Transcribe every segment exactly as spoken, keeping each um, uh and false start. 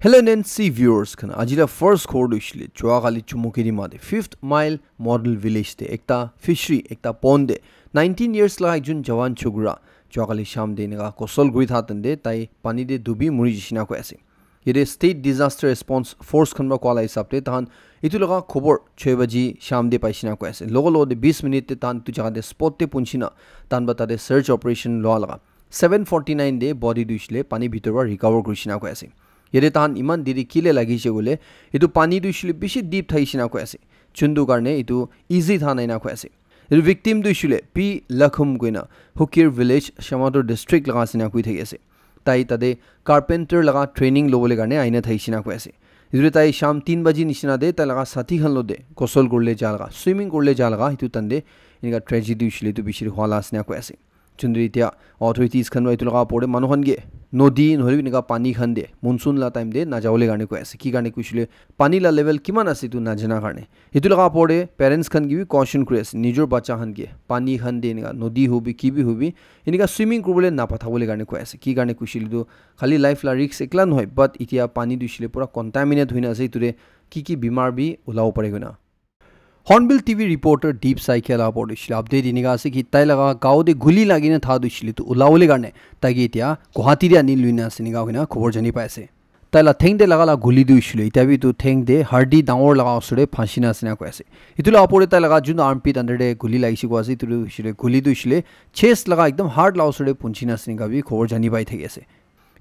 Hello N N C viewers khan, aji la first khobor tu hoishe le, Joa kali Chumukedima te fifth mile model village te ekta fishery, ekta pond te nineteen years la ekjon jawan chokra Joa kali sham te enika kosol kuri tha tante tai pani te dubi muri jishe na koi ase. Yate state disaster response force khan para koa la hisab te tahan etu laga khobor chhe baji sham te paishe na koi ase. Logo logo te bis minute te tahan etu jaga te spot te punchi na tahan para tate search operation loa laga seven forty nine te body tu hoishe le pani bitor para recover kurishe na koi ase. Yate tahan iman diri kile lagishe koile, etu pani tu hoishe le bishi deep thaishe na koi ase. Chundu karne etu easy tha nai na koi ase. Etu victim tu hoishe le P Lakhum koina Hukir village, Shamator district laga ase na koi thaki ase. Tai tate carpenter laga training lobole karne aina thaishe na koi ase. Etu te tai sham tin baji nishina te tai laga sathi khan lo te kosol kurile ja laga, swimming kurile ja laga, etu tante enika tragedy hoishe le etu bishi hua la ase na koi ase. Chundri etia authorities khan para etu laga opor te manu khan ke nodi nohole bi enika pani khan te monsoon la time te najabole karne koi ase. Ki karne koishe le pani la level kiman ase etu najana karne. Etu laga opor te parents khan ke bi caution kuri ase. Nijor bacha khan ke pani khan te enika nodi hobi ki bi hobi enika swimming kuribole napathabole karne koi ase. Ki karne koishe le etu khali life la risk ekla nohoi, but etia pani tu hoishe le pura contaminate hoina ase. Etu te ki ki bimar bi ulabo pare koina. Hornbill T V reporter Deep Saikia la opor te hoishe le update enika ase ki tai laga gao te guli lagi na tha tu hoishe le etu ulabole karne tai ke etia Guwahati te ani lui na ase enika hoina khobor jani pai ase. Tai la theng te laga la guli tu hoishe le etia bi etu theng te hardi dangor laga osor te phansi na ase na koi ase. Etu la opor te tai laga jun armpit under te guli lagise koi ase, etu tu hoishe le guli tu hoishe le chest laga ekdam heart la osor te punchi na ase enika bi khobor jani pai thaki ase.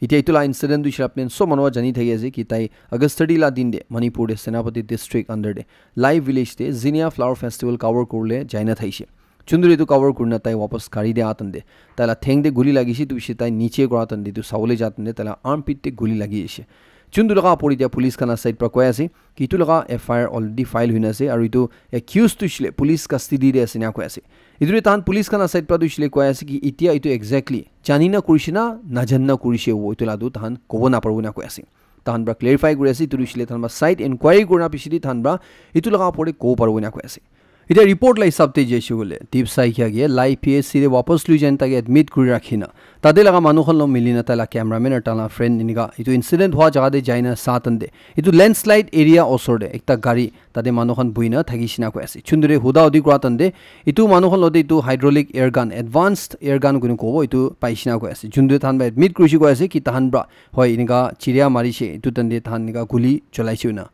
Etia etu la incident tu hoishe le apni khan sob manu para jani thaki ase ki tai August thirty la din te Manipur te Senapati district under te Lai village te Zinia flower festival cover kuribole jaina thaishe. Chundri etu cover kurina tai wapas gari te aa tante tai la theng te guli lagishe, etu bishi tai niche kura tante etu sabole ja tante tai la armpit te guli lagi ase. Chundri laga opor etia police khan la side para koi ase ki etu laga F I R already file hoina ase aru etu accused tu hoishe le police custody te ase na koi ase. Etu te tahan police khan la side para tu hoishe le koi ase ki etia etu exactly jani na kurishe na najani na kurishe hobo etu la tu tahan kobo naparibo na koi ase. Tahan para clarify kuri ase, etu tu hoishe le tahan para side inquiry kurina piche te tahan para etu laga opor te kobo paribo na koi ase. Etia report la hisab te jaise koile Deep Saikia ke Lai P H C te wapas lui jai na tai ke admit kuri rakhi na tate laga manu khan lo mili na tai la cameraman aru tai la friend enika etu incident hua jaga te jai na sa tante etu landslide area osor te ekta gari tate manu khan buhi na thakishe na koi ase. Chundri huda hudi kura tante etu manu khan lo te etu hydraulic air gun, advanced air gun koina kobo, etu paishe na koi ase. Chundri tahan para admit kurishe koi ase ki tahan para hoi enika chiria marishe, etu tante tahan enika guli cholaishe koina.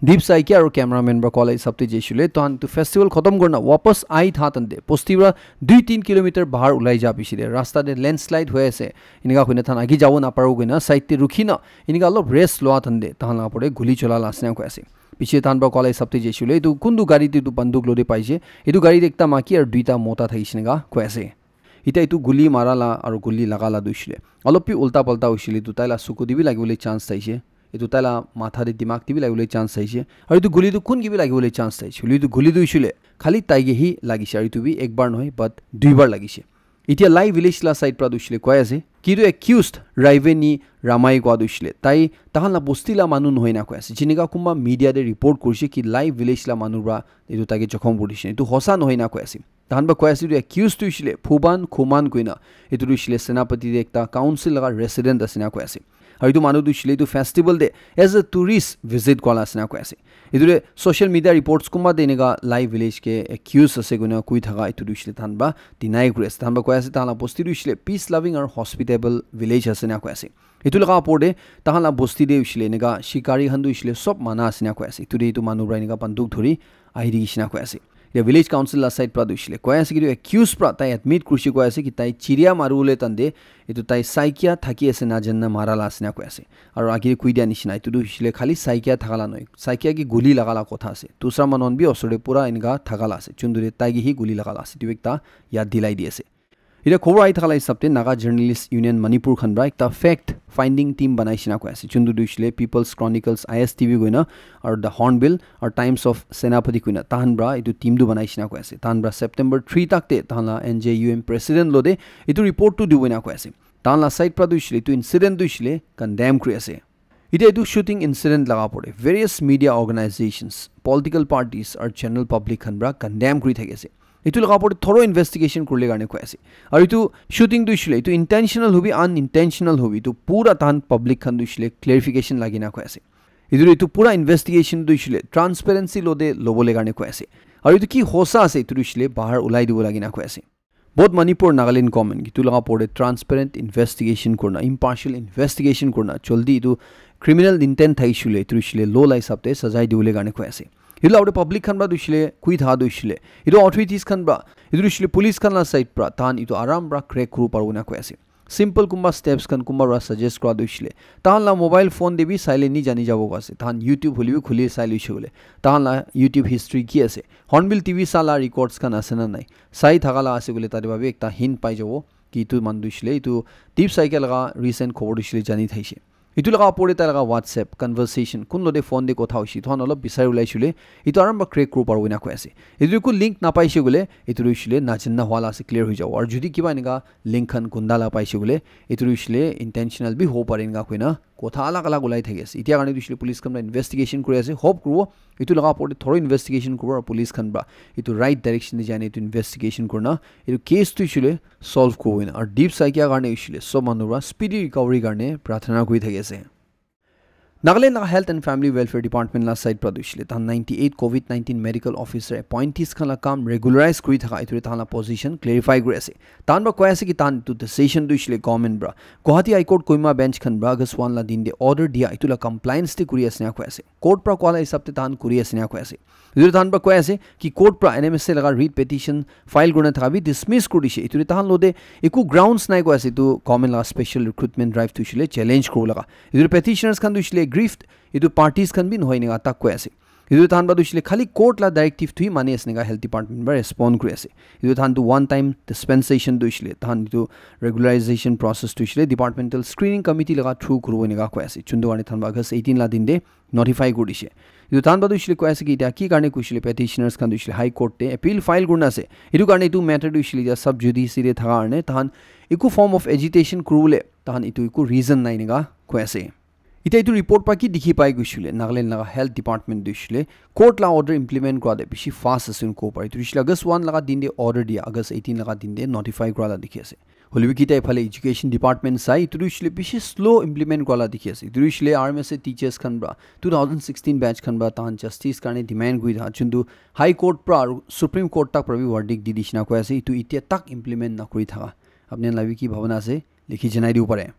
Deep Saikia aru cameraman para koa la hisab te jaise le tahan etu festival khatam kurina wapas ai tha tante bosti para dui tin kilometer bahar ulai ja piche te rasta te landslide hoi ase, enika koina tahan agi jabo naparibo koina side te rukhi na enika olop rest loa tante tahan la opor te guli chola la ase na koi ase. Piche tahan para koa la hisab te jaise le etu kuntu gari te etu banduk lo te paishe, etu gari te ekta maki aru duita mota thakishe enika koi ase. Etia etu guli mara la aru guli laga la tu hoishe le olop bi ulta palta hoishe le etu tai la suku te bi lagibole chance thaishe, etu tai la matha te dimag te bi lagibole chance thaishe, aru etu guli tu kun ke bi lagibole chance thaishe. Hoile etu guli tu hoishe le khali tai ke hi lagishe aru etu bi ek bar nohoi but dui bar lagishe. Etia Lai village la side para tu hoishe le koi ase ki etu accused Raiveni Ramai koa tu hoishe le tai tahan la bosti la manu nohoi na koi ase, jinika kunba media te report kurishe ki Lai village la manu para etu tai ke jokhom kuri dishe, etu hosa nohoi na koi ase. Tahan para koi ase etu accused tu hoishe le Phuban Khuman koina etu tu hoishe le Senapati te ekta council laga resident ase na koi ase. Aru etu manu tu hoishe le etu festival te as a tourist visit kura la ase na koi ase. Etu te social media reports kunba te enika Lai village ke accused ase koina koi thaka etu tu hoishe le tahan para deny kuri ase. Tahan para koi ase tahan la bosti tu hoishe le peace loving aru hospitable village ase na koi ase. Etu laga opor te tahan la bosti te hoishe le enika shikari khan tu hoishe le sob mana ase na koi ase. Etu te etu manu para enika banduk dhuri ahi dikhi shina koi ase. Etia village council la side pra tu hoishe le koi ase ki tu accused pra tai admit kurishe koi ase ki tai chiria maribole tande etu tai saikia thaki ase na janna mara la ase na koi ase. Aro age te koi dia nishina etu tu hoishe le khali saikia thaka la nohoi, saikia ki guli laga la kotha ase. Dusra manu khan bi osor te pura enika thaka la ase. Juntu te tai ke hi guli laga la ase. Etu ekta yad dilai di ase. Etia khobor ahi thaka la hisab te Naga Journalist Union Manipur khan pra ekta fact finding team banai shina koi ase. Juntu tu hoishe le People's Chronicles, I S T V koina, aru The Hornbill, aru Times of Senapati koina. Tahan pra etu team tu banai shina koi ase. Tahan pra September three tak te tahan la N J U M president lo te etu report tu dibo ena koi ase. Tahan la side pra tu hoishe le etu incident tu hoishe le condemn kuri ase. Etia etu shooting incident laga opor te various media organizations, political parties aru general public khan pra condemn kuri thaki ase. Etu laga opor te thorough investigation kurile karne koi ase. Aru etu shooting tu hoishe le, etu intentional hobi, unintentional hobi, etu pura tahan public khan tu hoishe le clarification lagi na koi ase. Etu, etu pura investigation tu hoishe le transparency lo de lobo le karne koi ase. Aru etu ki hosa ase, etu tu hoishe le bahar ulai dibo lagi na koi ase. Both Manipur, Nagaland government ki etu laga opor te transparent investigation kurna, impartial investigation kurna, jaldi etu criminal intent thaishe le, etu hoishe le law la hisab te sajai dibo le karne koi ase. Etu la opor te public khan para tu hoishe le, koi thaha tu hoishe le, etu authorities khan para, etu hoishe le police khan la side para, tahan etu aram para crack kuribo paribo na koi ase. Simple kumba steps khan kumba para suggest kura tu hoishe le, tahan la mobile phone te bi silent ni jani jabo koi ase. Tahan YouTube hole bi khuli sai loishe koile, tahan la YouTube history ki ase, Hornbill T V sa la records khan ase na nai, sai thaka la ase koile, tate para bi ekta hint pai jabo ki etu manu tu hoishe le, etu Deep Saikia laga recent khobor tu hoishe le jani thaishe. Etu laga opor te tai laga WhatsApp conversation, kun lo te phone te kotha hoishe, etu khan olop bisari ulaishe le, etu aram para crack kuribo paribo ena koi ase. Etu eku link napaishe koile, etu tu hoishe le najanna hwa la ase, clear hoi jabo. Aru jodi kiba eneka link khan gunda la paishe koile, etu tu hoishe le intentional bi hobo pare eneka koina kotha alag alag ulai thaki ase. Etia karne tu hoishe le police khan para investigation kuri ase, hope kuribo etu laga opor te thorough investigation kuribo aru police khan para etu right direction te jai na etu investigation kurna etu case tu hoishe le solve kuribo ena. Aru Deep Saikia karne hoishe le sob manu para speedy recovery karne prarthana kuri thaki ase. Nagaland laga Health and Family Welfare Department la side para tu hoishe le tahan ninety eight covid nineteen medical officer appointees khan la kam regularize kuri thaka etu te tahan la position clarify kuri ase. Tahan para koi ase ki tahan etu decision tu hoishe le government para Guwahati High Court Kohima bench khan para August one la din te order dia etu la compliance te kuri ase na koi ase. Court para koa la hisab te tahan kuri ase na koi ase. Etu tahan para koi ase ki court para N M S A laga writ petition file kurina thaka bi dismiss kuri dishe. Etu te tahan lo te eku grounds nai koi ase, etu government laga special recruitment drive tu hoishe le challenge kuribo laga. Etu petitioners khan tu hoishe le aggrieved, etu parties khan bi nohoi eneka tak koi ase. Etu tahan para tu hoishe le khali court la directive tu hi mani ase eneka health department para respond kuri ase. Etu tahan tu one time dispensation tu hoishe le, tahan etu regularization process tu hoishe le departmental screening committee laga through kuribo eneka koi ase. Chundu karne tahan para August eighteen la din te notify kuri dishe. Etu tahan para tu hoishe le koi ase ki etia ki karne koishe le petitioners khan tu hoishe le High Court te appeal file kurina ase. Etu karne etu matter tu hoishe le etia sub judice te thaka karne tahan eku form of agitation kuribole tahan etu eku reason nai eneka koi ase. Etia etu report para ki dikhi pai koishe le Nagaland laga health department tu hoishe le court la order implement kura te bishi fast ase kobo pare. Etu hoishe le August one laga din te order dia, August eighteen laga din te notify kura la dikhi ase. Hoilebi kitia ephale education department sai, etu tu hoishe le bishi slow implement kura la dikhi ase. Etu tu hoishe le R M S A teachers khan para, two thousand sixteen batch khan para tahan justice karne demand kuri thaha, chuntu High Court para aru Supreme Court tak para bi verdict di dishe na koi ase, etu etia tak implement nakuri thaha. Apni khan la bi ki bhabana ase, likhi janai dibo pare.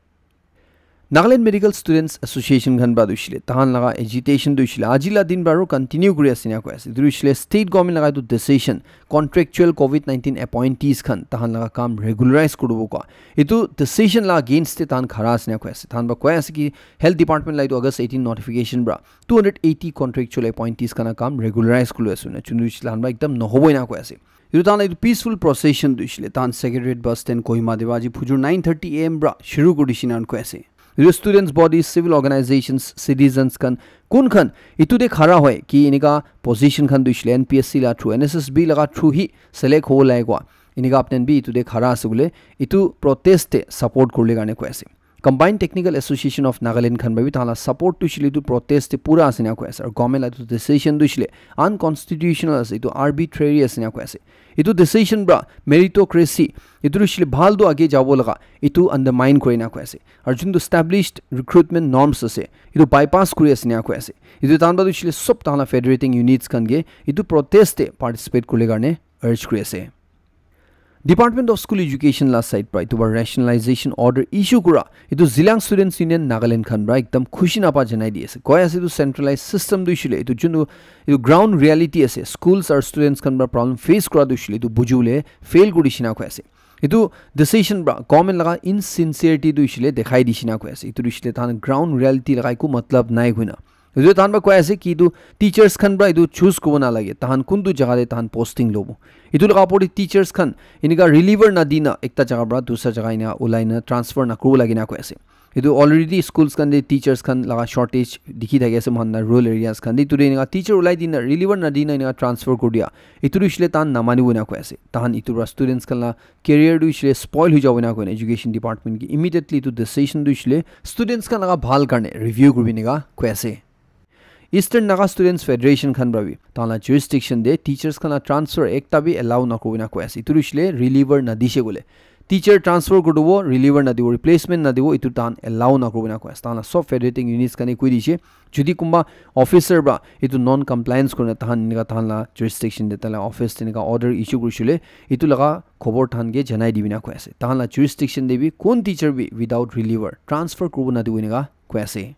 Nagaland Medical Students Association khan para tu hoishe le, tahan laga agitation tu hoishe le, aji la din para aru continue kuri ase na koi ase. Etu tu hoishe le state government laga etu decision, contractual covid nineteen appointees khan tahan laga kam regularize kuribo koa, etu decision la against te tahan khara ase na koi ase. Tahan para koi ase ki health department la etu August eighteen notification para two hundred eighty contractual appointees khan la kam regularize kuri ase na. Chuntu hoishe le tahan para ekdam nohobo ena koi ase. Etu tahan la etu peaceful procession tu hoishe le tahan Secretariat bus stand Kohima te para aji phujur nine thirty A M para shuru kuri dishe na koi ase. Etu students bodies, civil organizations, citizens khan, kun khan etu te khara hoi ki eneka position khan tu hoishe le N P S C la through, N S S B laga through hi select hobo lage koa, eneka apni khan bi etu te khara ase koile etu protest te support kuribole karne koi ase. Combined Technical Association of Nagaland khan para bi tahan la support tu hoishe le etu protest te pura ase ena koi ase. Aru government la etu decision tu hoishe le unconstitutional ase, etu arbitrary ase ena koi ase. Etu decision para meritocracy, etu tu hoishe le bhal tu age jabo laga, etu undermine kuri ena koi ase. Aru chuntu established recruitment norms ase, etu bypass kuri ase ena koi ase. Etu tahan para tu hoishe le sob tahan la federating units khan ke etu protest te participate kuribole karne urge kuri ase. Department of School Education la side para etu para rationalization order issue kura, etu Zeliang Students Union Nagaland khan para ekdam khushi napa janai di ase. Koi ase etu centralized system tu hoishe le, etu chuntu etu ground reality ase, schools aru students khan para problem face kura tu hoishe le etu bujibole fail kuri dishe na koi ase. Etu decision para government laga insincerity tu hoishe le dekhai dishe na koi ase. Etu tu hoishe le tahan ground reality laga eku matlab nai koina. Etu tahan para koi ase ki etu teachers khan para etu choose kuribo nalage, tahan kuntu jaga te tahan posting lobo. Etu laga opor te teachers khan eneka reliever nadina ekta jaga para dusra jaga ena ulai na transfer nakuribo lage na koi ase. Etu already schools khan te teachers khan laga shortage dikhi thaki ase, moikhan la rural areas khan te. Etu te eneka teacher ulai dina reliever nadina eneka transfer kuri dia, etu tu hoishe le tahan namanibo ena koi ase. Tahan etu para students khan la career tu hoishe le spoil hoi jabo ena koina education department ke immediately etu decision tu hoishe le students khan laga bhal karne review kuribi eneka koi ase. Eastern Naga Students Federation khan para bi tahan la jurisdiction te teachers khan la transfer ekta bi allow nakuribo na koi ase. Itu hoishe le reliever nadishe koile teacher transfer kuridibo, reliever nadibo, replacement nadibo, itu tahan allow nakuribo na koi ase. Tahan la sob federating units khan e koi dishe, jodi kunba officer para itu non compliance kurina tahan enika tahan la jurisdiction te taila office te enika order issue kurishe le itu laga khobor tahan ke janai dibi na koi ase. Tahan la jurisdiction te bi kun teacher bi without reliever transfer kuribo nadibo enika koi ase.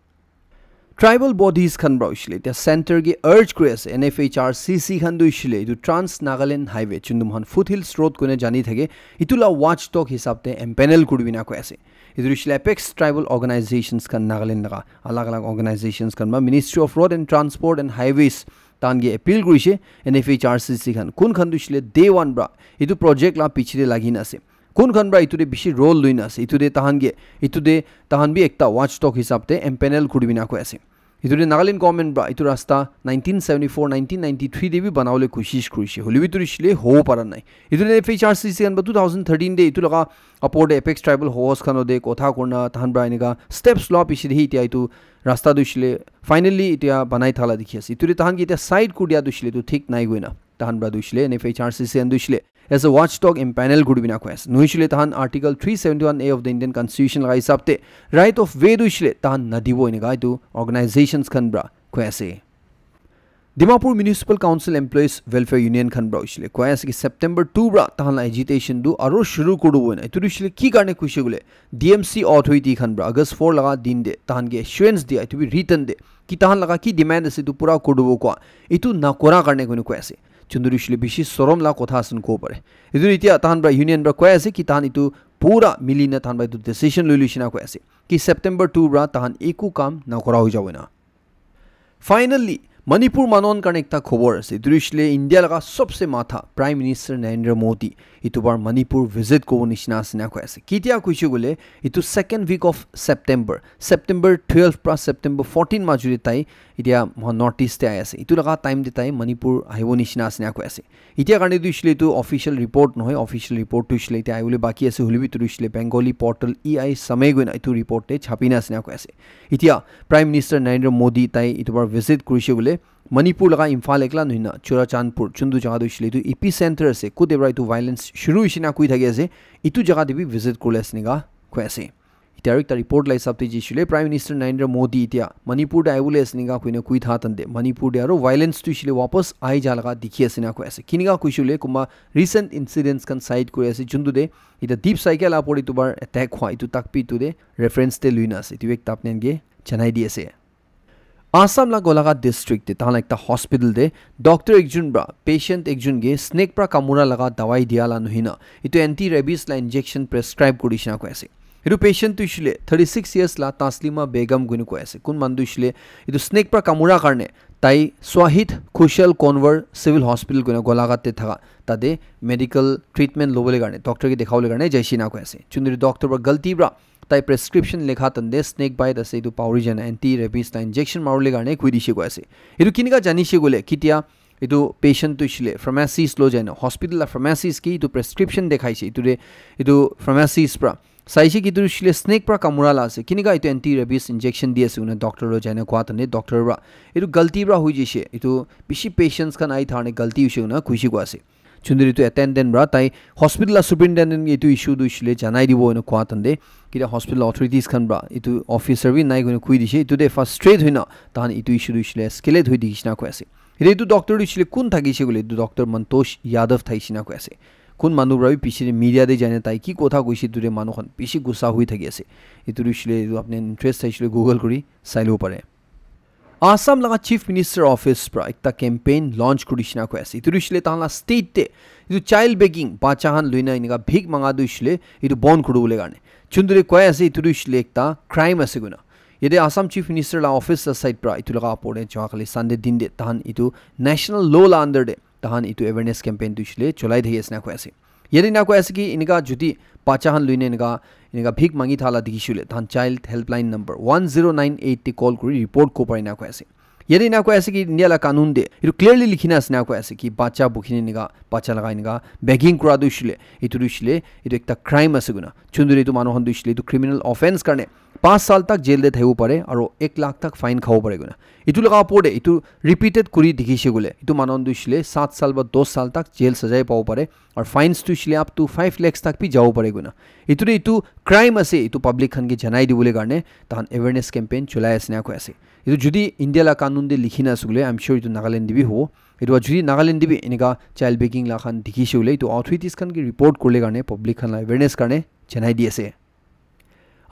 Tribal bodies khan para hoishe le, etia center ke urge kuri ase, N F H R C C khan tu hoishe le, etu Trans Nagaland Highway, chuntu mohan Foothills Road koina jani thake, etu la watchdog hisab te empanel kuri bina koi ase. Etu hoishe le apex tribal organizations khan Nagaland laga, alag alag organizations khan ba Ministry of Road and Transport and Highways, tahan ke appeal kurishe, N F H R C C khan, kun khan tu hoishe le day one para, etu project la piche te lagi na ase. Kun khan para etu te bishi role lui na ase. Etu te tahan ke, etu te tahan bi ekta watchdog hisab te empanel kuri bina koi ase. Etu te Nagaland government para etu rasta nineteen seventy-four, nineteen ninety-three te bi banabole koshish kurishe. Hoile bi etu hoishe le hobo para nai. Etu te F H R C C khan ba two thousand thirteen te etu laga apor te apex tribal host khan te kotha kurna tahan para enika steps lua piche te hi etia etu rasta tu hoishe le finally etia banai thala dikhi ase. Etu te tahan ke etia side kuri dia tu hoishe le etu thik nai koina. Tahan para tu hoishe le N F H R C C khan tu hoishe le as a watchdog empanel kuri bina koi ase. Nohoishe le tahan Article three seventy-one A of the Indian Constitution laga hisab te right of way tu hoishe le tahan nadibo enika etu organizations khan para koi ase. Dimapur Municipal Council Employees Welfare Union khan para hoishe le koi ase ki September two para tahan la agitation tu aro shuru kuri dibo enika. Etu tu hoishe le ki karne koishe koile D M C authority khan para August four laga din te tahan ke assurance dia etu bi written te ki tahan laga ki demand ase etu pura kuri dibo koa. Etu nakora karne koina koi ase. Chuntu tu hoishe le bishi sorom la kotha ase kobo pare. Etu etia tahan para union para koi ase ki tahan etu pura mili na tahan para etu decision lui luishe na koi ase ki September two para tahan eku kam nakora hoi jabo enika. Finally, Manipur manu khan karne ekta khobor ase. Etu hoishe le India laga sobse matha Prime Minister Narendra Modi etu bar Manipur visit kuribo nishina ase na koi ase. Ketia koishe koile etu second week of September, September twelve pra September fourteen majute tai etia mohan North East te ahi ase. Etu laga time te tai Manipur ahibo nishina ase na koi ase. Etia karne tu hoishe le etu official report nohoi, official report tu hoishe le etia ahibole baki ase, hoile bi etu tu hoishe le Bengali portal E I Samay koina etu report te chapi na ase na koi ase. Etia Prime Minister Narendra Modi tai etu bar visit kurishe koile Manipur laga Imphal ekla nohoi na Churachandpur, chuntu jaga tu hoishe le etu epicenter ase, kote para etu violence shuru hoishe na koi thaki ase, etu jaga te bi visit kuribole ase enika koi ase. Etia aru ekta report la hisab te jaishe le Prime Minister Narendra Modi etia Manipur te ahibole ase enika koina koi tha tante Manipur te aru violence tu hoishe le wapas ahi ja laga dikhi ase enika koi ase. Kinika koishe koile kunba recent incidents khan cite kuri ase, chuntu te etia Deep Saikya la opor te etu bar attack hua etu tak bi etu te reference te lui na ase. Etu ekta apni khan ke janai di ase. Assam la Golaghat district te tahan la ekta hospital te doctor ekjon pra patient ekjon ke snake pra kamura laga dawai dia la nohoi na etu anti rabies la injection prescribe kuri dishina koi ase. Etu patient tu hoishe le thirty six years la Taslima Begum koina koi ase. Kun manu tu hoishe le etu snake pra kamura karne tai Shahid Khushal Kanwar Civil Hospital koina Golaghat te thaka tate medical treatment lobole karne doctor ke dekhabole karne jaishe na koi ase. Chundri doctor pra galti pra tai prescription lekha tante snake bite ase etu pahori jana anti rabies la injection maribole karne koi dishe koi ase. Etu kinika janishe koile ketia etu patient tu hoishe le pharmacist lo jaina hospital la pharmacist ke etu prescription dekhaishe etu te etu pharmacist pra saishe ki etu hoishe le snake pra kamura la ase, kinika etu anti rabies injection di ase koina doctor lo jaina koa tante doctor pra etu galti pra hoi jaishe, etu bishi patients khan ahi thakane galti hoishe koina koishe koi ase. Chundri etu attendant pra tai hospital la superintendent ke etu issue tu hoishe le janai dibo ena koa tante, kila hospital authorities khan pra etu officer bi nai koina koi dishe, etu te frustrate hoina tahan etu issue tu hoishe le escalate hoi dikhi shina koi ase. Etu etu doctor tu hoishe le kun thakishe koile etu doctor Mantosh Yadav thakishe na koi ase. Kun manu pra bi piche te media te jaina tai ki kotha koishe etu te manu khan bishi gussa hoi thaki ase. Etu tu hoishe le etu apni interest thaishe le Google kuri sai lobo pare. Assam laga Chief Minister Office pra ekta campaign launch kuri shina koi ase. Etu tu hoishe le tahan la state te etu child begging, bacha khan lui na enika bhik manga tu hoishe le etu bon kuri bole karne. Chundri koi ase etu tu hoishe le ekta crime ase koina. Yate Assam Chief Minister la office la side pra etu laga opor te jua kali Sunday din te tahan etu national law la under te tahan etu awareness campaign tu hoishe le cholai thaki ase na koi ase. Yate na koi ase ki enika jodi bacha khan lui na enika, enika bhik mangi thala dikhishe koile tahan child helpline number one zero nine eight te call kuri report kori pare na koi ase. Yate na koi ase ki India la kanun te etu clearly likhi na ase na koi ase ki bacha bukhi na enika bacha laga enika begging kura tu hoishe le etu tu hoishe le etu ekta crime ase koina. Chundri etu manu khan tu hoishe le etu criminal offence karne Pas sal tak jail te thakibo pare aro ek lakh tak fine khabo pare koina. Etu laga opor te etu repeated kuri dikhise koile, etu manu khan tu hoishe le sat sal ba dos sal tak jail sajai pabo pare. Aro fines tu hoishe le up to five lakhs tak bi jabo pare koina. Etu te etu crime ase, etu public khan ke janai dibole karne tahan awareness campaign cholai ase na koi ase. Etu jodi India la kanun te likhi na ase koile, I'm sure etu Nagaland te bi hobo. Etu jodi Nagaland te bi enika child begging la khan dikhise koile, etu authorities khan ke report kurle karne public khan la awareness karne janai di ase.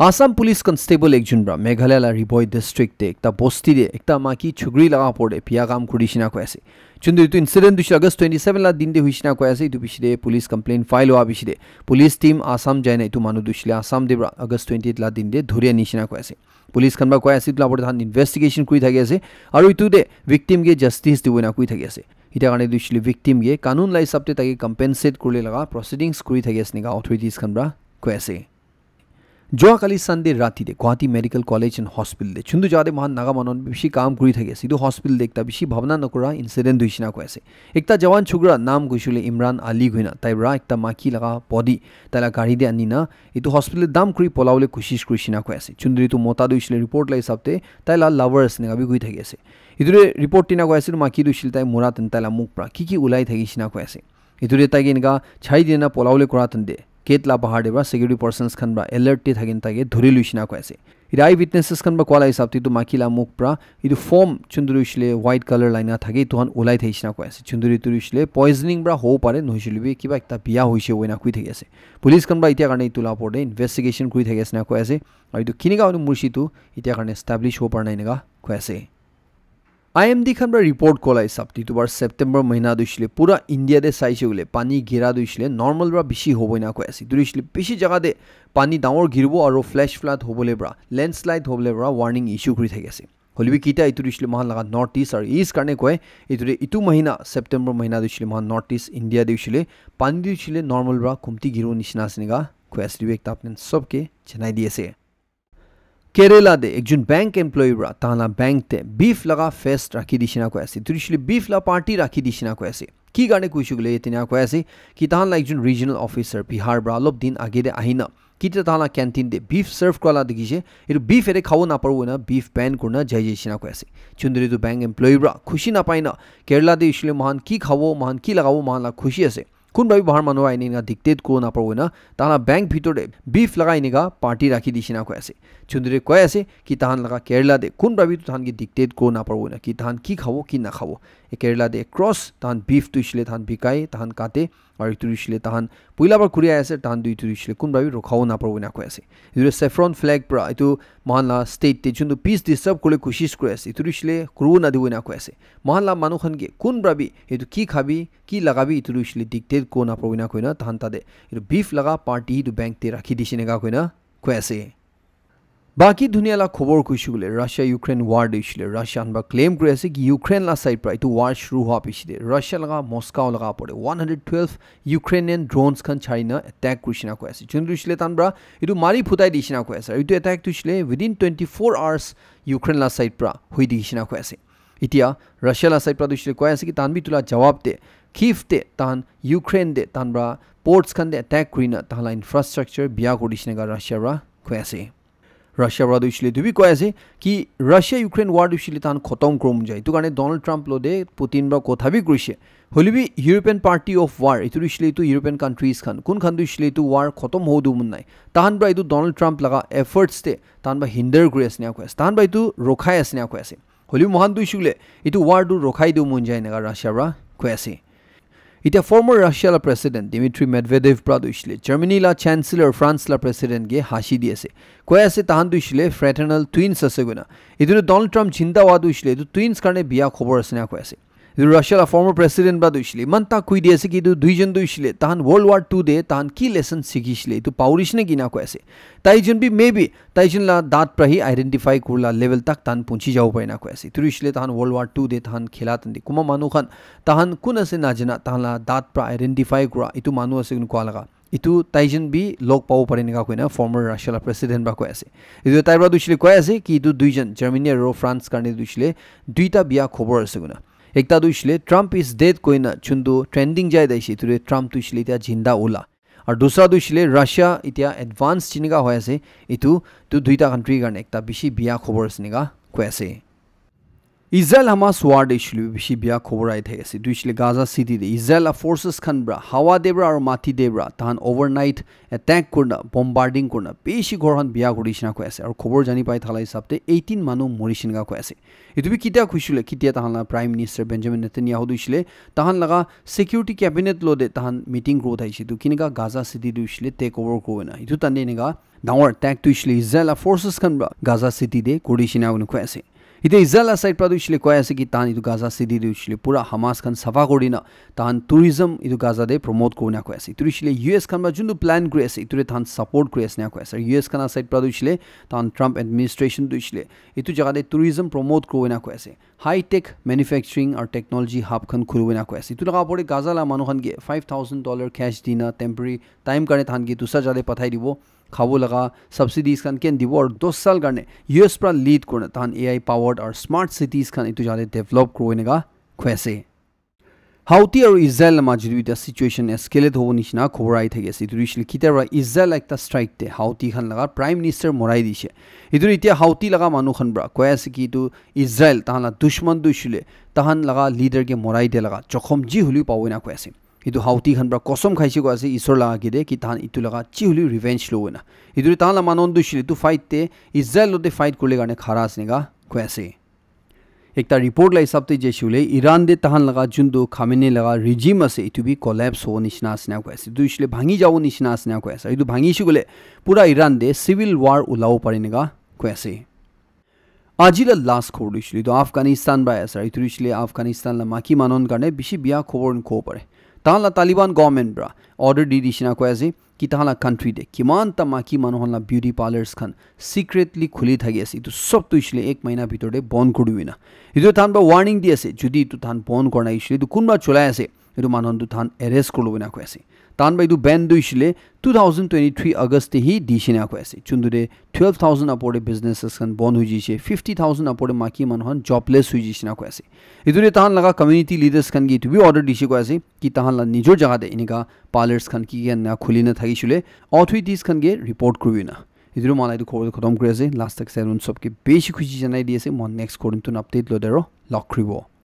Assam Police Constable ekjon pra Meghalaya la Ri Bhoi District te ekta bosti te ekta maki chukri laga opor te biya kam kuri shina koi ase. Chuntu etu incident tu August twenty seven la din te hui shina koi ase. Etu piche te police complaint file hua piche te police team Assam jai na etu manu tu hoishe le Assam te pra August twenty eight la din te dhuri ani shina koi ase. Police khan pra koi ase etu la opor te tahan investigation kuri thaki ase. Aru etu te victim ke justice dibo na koi thaki ase. Etia karne tu hoishe le victim ke kanun la hisab te tai ke compensate kurle laga proceedings kuri thaki ase enika authorities khan pra koi ase. Joa kali Sunday rati te Guwahati Medical College and Hospital te chuntu jaga te moikhan Naga manu khan bishi kam kuri thaki ase. Etu hospital te ekta bishi bhabna nakura incident hoishe na koi ase. Ekta jawan chukra nam kuishe le Imran Ali koina tai pra ekta maki laga body tai la gari te ani na etu hospital te dam kuri polabole koshish kurishe na koi ase. Chuntu etu mota tu hoishe le report la hisab te tai la lover ase enika bi koi thaki ase. Etu te report dina koi ase etu maki tu hoishe le tai mura time tai la mukh pra ki ki ulai thakishe na koi ase. Etu te tai ke enika chai dina polabole kura time te gate la bahar te pra security persons khan pra alert te thaki na tai ke dhuri luishe na koi ase. Etu eyewitnesses khan pra koa la hisab te etu maki la mukh pra etu foam chuntu hoishe le white color laina thake etu khan ulai thakishe na koi ase. Chuntu etu hoishe le poisoning pra hobo pare, nohoishe le bi kiba ekta biya hoishe koina koi thaki ase. Police khan pra etia karne etu la opor te investigation kuri thaki ase na koi ase. Aru etu kinika hoina murishe etu etia karne establish hobo para nai enika koi ase. I M D khan pra report koa la hisab te etu bar September mahina tu hoishe le pura India te saishe koile pani gira tu hoishe le normal pra bishi hobo ena koi ase. Etu hoishe le bishi jaga te pani dangor giribo aro flash flood hobole pra, landslide hobole pra warning issue kuri thaki ase. Hoilebi kita etu tu hoishe le moikhan laga North East aro East karne koi, etu te etu mahina September mahina tu hoishe le moikhan North East India te hoishe le pani tu hoishe le normal pra kumti giribo nishina ase enika koi ase. Etu bi ekta apni khan sob ke janai di ase. Kerala te ekjon bank employee pra tahan la bank te beef laga feast rakhi dishina koi ase. Etu hoishe le beef la party rakhi dishina koi ase. Ki karne koishe koile etu ena koi ase ki tahan la ekjon regional officer Bihar pra olop din age te ahina kitia tahan la canteen te beef serve kura la dikhishe. Etu beef yate khabo naparibo koina beef ban kurina jai jaishe na koi ase. Chundri etu bank employee pra khushi napai na Kerala te hoishe le moikhan ki khabo, moikhan ki lagabo, moikhan la khushi ase. Kunba bi bahar manu ahi na dictate kuribo naparibo koina tahan la bank bitor te beef lagai enika party rakhi dishina koi ase. Chundri koi ase ki tahan laga Kerala te kunba bi tahan ke dictate kuribo naparibo koina ki tahan ki khabo ki nakhabo. E Kerala te across tahan beef tu hoishe le tahan bikai, tahan kate, aru etu hoishe le tahan puila para kuri ahi ase, tahan tu etu hoishe le kunba bi rokhabo naparibo koina koi ase. Etu saffron flag pra etu moikhan la state te chuntu peace disturb kuribole koshish kuri ase, etu hoishe le kuribo nadibo koina koi ase. Moikhan la manu khan ke kunba bi etu ki khabi, ki lagabi, etu tu hoishe le dictate kuribo naparibo koina koina tahan tate etu beef laga party etu bank te rakhi dishina enika koina koi ase. Baki dunia la khobor koishe koile Russia Ukraine war te hoishe le Russia khan pra claim kuri ase ki Ukraine la side pra etu war shuru hua piche te Russia laga Moscow laga opor te one hundred twelve Ukrainian drones khan chari na attack kurishe na koi ase. Chun tu hoishe le tahan pra etu mari phutai dishe na koi ase. Etu attack tu hoishe le within twenty four hours Ukraine la side pra hui dishe na koi ase. Etia Russia la side pra tu hoishe le koi ase ki tahan bi etu la jawab te Kyiv te tahan Ukraine te tahan pra ports khan te attack kuri na tahan la infrastructure biya kuri dishe na ka Russia pra koi ase. Russia pra tu hoishe le etu bi koi ase ki Russia Ukraine war tu hoishe le tahan khotom kuribo mon jai. Etu karne Donald Trump logote Putin pra kotha bi kurishe. Hoile bi European Party of War, etu tu hoishe le etu European countries khan, kun khan tu hoishe le etu war khotom hobo tu mon nai. Tahan pra etu Donald Trump laga efforts te tahan pra hinder kuri ase na koi ase. Tahan pra etu rokhai ase na koi ase. Hoile bi moikhan tu hoishe le etu war tu rokhai dibo mon jai enika Russia pra koi ase. Etia former Russia la president Dmitry Medvedev pra tu hoishe le Germany la chancellor, France la president ke hasi di ase. Koi ase tahan tu hoishe le fraternal twins ase koina. Etu tu Donald Trump jinda hua tu hoishe le etu twins karne biya khobor ase na koi ase. Etu Russia la former president pra tu hoishe le iman ta koi di ase ki etu duijon tu hoishe le tahan World War two te tahan ki lesson sikhishe le etu pahurishe na ki na koi ase. Taijon bi maybe taijon la dat pra hi identify kurila level tak tahan punchi jabo pare na koi ase. Etu hoishe le tahan World War two te tahan khela time te kunba manu khan tahan kun ase najana tahan la dat pra identify kura etu manu ase koina koi laga. Etu taijon bi log pabo pare enika koina former Russia la president pra koi ase. Etu tai pra tu hoishe le koi ase ki etu duijon Germany aro France karne tu hoishe le duita biya khobor ase koina. Ekta tu hoishe le Trump is dead koina chun tu trending jai taishe, etu te Trump tu hoishe le etia jinda ula. Aru dusra tu hoishile Russia itya advance jinika hoi ase, etu tu duita country karne ekta bishi biya khobor ase enika koi ase. Israel Hamas war de hoishile bishi biya khobor ahi thaki ase. Tu hoishile Gaza City de Israel la forces khan pra hawa de pra aru mati de pra tahan overnight attack kurna, bombarding kurna bishi ghor khan biya kuri dishina koi ase. Aru khobor jani pai thala hisab de eighteen manu mori dishina koi ase. Etu bi kitia khushile, kitia tahan la Prime Minister Benjamin Netanyahu tu hoishile tahan laga security cabinet lo de tahan meeting kuro thakishe tu kinika Gaza City tu hoishile take over kuro na. Etu tande enika dangor attack tu hoishile Israel la forces khan pra Gaza City de kuri dishina koi ase. Ite Israel la side pra tu hoishile koi ase ki tahan etu Gaza City tu hoishile pura Hamas khan safa kuri na tahan tourism etu Gaza de promote kuri na koi ase. Etu hoishile U S khan pra juntu plan kuri ase, etu de tahan support kuri ase na koi ase. U S khan la side pra tu hoishile tahan Trump administration tu hoishile etu jaga de tourism promote kuri na koi ase. High tech manufacturing aru technology hub khan khuli na koi ase. Etu laga opor de Gaza la manu khan ke five thousand dollar cash dina temporary time karne tahan ke dusra jaga de pathai dibo. Khabo laga subsidies khan ken dibo aru dos sal karne U S pra lead kurna tahan A I powered aru smart cities khan etu jaga de develop kuri na koi ase. Houthi aru Israel la majot de situation escalate hobo nishina khobor ahi thaki ase. Etu hoishile kitia pra Israel ekta strike de Houthi khan laga prime minister morai dishe. Etu itya Houthi laga manu khan pra koi ase ki etu Israel tahan la dushman tu hoishile tahan laga leader ke morai de laga jokhom ji huli pabo na koi ase. Etu Houthi khan pra kosom khaishe koi ase Isor laga age de ki tahan etu laga ji huli revenge lobo na. Etu tahan la manu tu hoishile etu fight de Israel lo de fight kurle karne khara ase enika koi ase. Ekta report la hisab te jaise hoile Iran te tahan laga juntu Khamenei laga regime ase etu bi collapse hobo nishina ase na koi ase. Etu hoishile bhangi jabo nishina ase na koi ase. Etu bhangi she koile pura Iran te civil war ulabo pare enika koi ase. Aji la last khobor hoishile etu Afghanistan pra ase. Etu hoishile Afghanistan la maki manu karne bishi biya khobor kobo pare. Tahan la Taliban government pra order di dishina koi ase ki tahan la country de kiman ta maki manu khan la beauty parlors khan secretly khuli thaki ase. Etu sob tu hoishile ek mahina bitor de bon kuri dibo na. Etu tahan pra warning di ase, jodi etu tahan bon kura nai hoishile etu kunba cholai ase, etu manu khan tu tahan arrest kuri lobo na koi ase. Tahan pra etu ban tu hoishile two thousand twenty-three August de hi dishina koi ase. Juntu de twelve thousand upor de businesses khan bon hoi jaise, fifty thousand upor de maki manu khan jobless hoi jaise na koi ase. Etu de tahan laga community leaders khan ke etu bi order dishe koi ase ki tahan la nijor jaga de enika parlors khan ki ki na khuli na thakishe hoile authorities khan ke report kuribi na. Etu moi la etu khobor tu khatam kuri ase. Last tak sai un sob ke bishi khushi janai di ase. Moi next khobor tu update lo de aro log kuribo.